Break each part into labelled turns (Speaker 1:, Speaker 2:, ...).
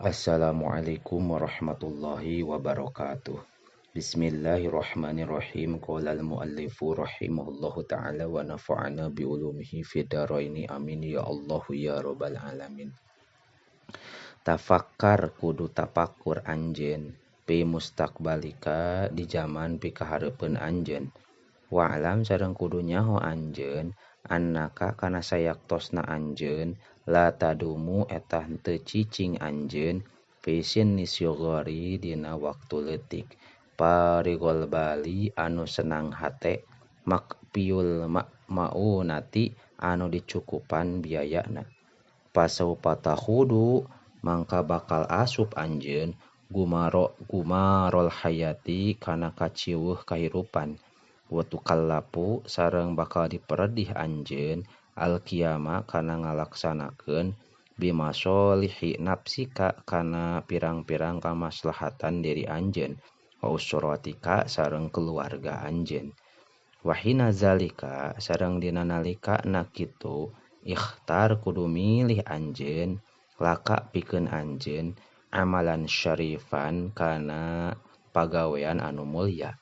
Speaker 1: Assalamualaikum warahmatullahi wabarakatuh. Bismillahirrahmanirrahim. Qala al-muallifu rahimahullahu ta'ala wa nafa'ana bi ulumihi fid dharaini amin ya Allahu ya rabbal alamin. Tafakkar kudu tapakur anjeun pi mustaqbalika di zaman pikahareupeun anjeun. Wa'lam sareng kudu nyaho anjeun annaka kana sayaktosna anjeun la tadumu eta henteu cicing anjeun fi sinni syughari dina waktu leutik. Parigol bali anu senang hate makpiul maunati anu dicukupan biayana. Pasaupa tahudu mangka bakal asup anjeun gumarol hayati kana kaciweuh kahirupan. Wa tukallapu sareng bakal diperedih anjeun al-qiyama kana ngalaksanakeun bimasolihi nafsika kana pirang-pirang kamaslahatan diri anjeun wa usratika sareng keluarga anjeun. Wahina zalika sareng dina nalika na kitu ikhtar kudu milih anjeun laka pikeun anjeun amalan syarifan kana pagawean anu mulya.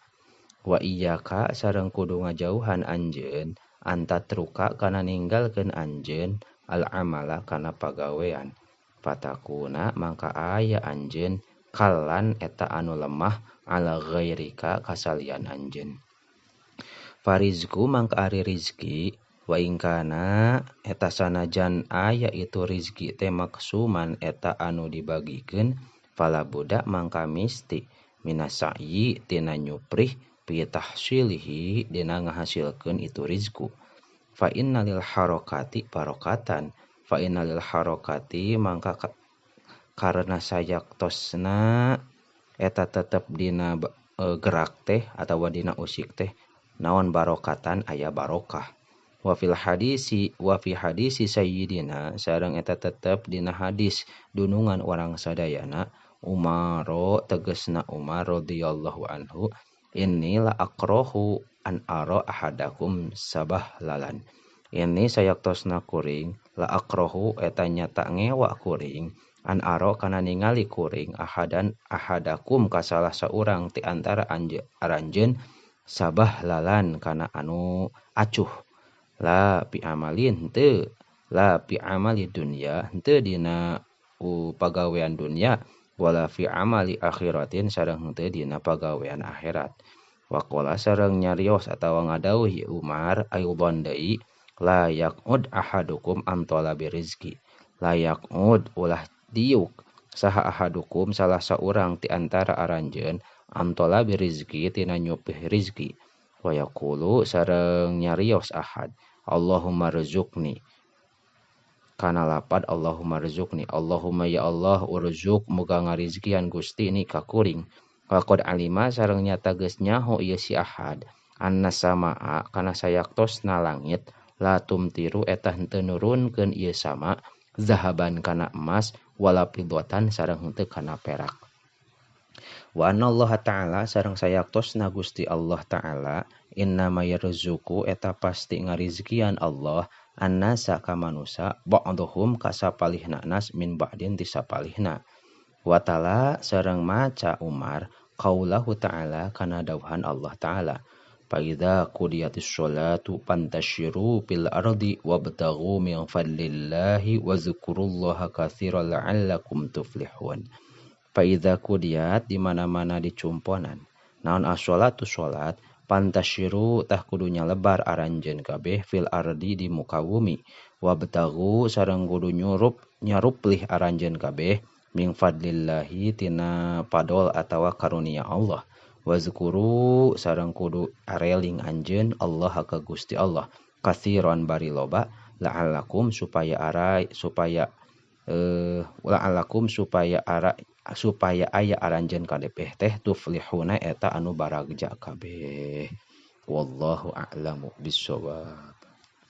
Speaker 1: Wa iyyaka sareng kudu ngajauhan anjeun antatruka kana ninggalkeun anjeun al-amala kana pagawean. Fatakuna mangka aya anjeun kalan eta anu lemah ala ghairika kasalian anjeun. Farizku mangka ari rizki wa ingkana eta sanajan aya itu rizki teh maksuman eta anu dibagikeun fala budak mangka misti minasa'yi tina nyuprih fi tahsilihi dina ngahasilkeun itu rizku. Fa innalil harokati barokatan fa innalil harokati mangka karena sayaktosna eta tetep dina gerak teh atawa dina usik teh naon barokatan aya barokah. Wa fil hadisi wa fi hadisi sayyidina sareng eta tetep dina hadis dunungan orang sadayana Umaro tegesna Umar radhiyallahu anhu inilah akrohu an aro ahadakum sabah lalan. Ini sayaktosna kuring la akrohu eta nyata ngewa kuring an aro kana ningali kuring ahadan ahadakum ka salah saurang ti antara aranjeun sabah lalan kana anu acuh la pi amalin teu la pi amali dunya henteu dina pagawean dunya wala fi amali akhiratin sareng henteu dina pagawean akhirat. Waqala sareng nyarios atawa ngadawuh Umar ayuban deui la yaqud ahadukum an talabi rizki. La yaqud ulah diuk saha ahadukum salah saurang ti antara aranjeun an talabi rizki tina nyupih rizki. Wa yaqulu sareng nyarios ahad Allahumma rzuqni kana lapad Allahumma rzuqni Allahumma ya Allah urzuq muga ngarizkian Gusti ni ka kuring. Waqad alima sareng nyata geus nyaho ieu si ahad anna samaa kana sayaktosna langit la tumtiru eta henteu nurunkeun ieu sama zahaban kana emas wala fiddatan sareng henteu kana perak. Wa anna Allah ta'ala sareng sayaktosna Gusti Allah ta'ala innama yarzuqu eta pasti ngarizkian Allah annasa ka manusa ba'dhum ka sapalihna nas min ba'din ti sapalihna. Wa ta'ala sareng maca Umar qaulahu ta'ala kana dawuhan Allah ta'ala fa idza qudiyatis sholatu fantashiru fil ardi wabtaghu min fadlillahi wa dzkurullaha katsiran la'allakum tuflihun. Fa idza qudiyat di mana-mana dicumponan naon as-sholatu sholat pantasyiru tah kudunya lebar aranjeun kabeh fil ardi di muka bumi wabtaghu sareng kudu nyaruplih aranjeun kabeh min fadlillahi tina padol atawa karunia Allah wazkuru sareng kudu areling anjeun Allah ka Gusti Allah katsiran bari loba la'allakum supaya arai supaya la'allakum supaya ara supaya aya aranjeun kabeh teh tuflihuna eta anu baragja kabeh. Wallahu a'lamu bissawab.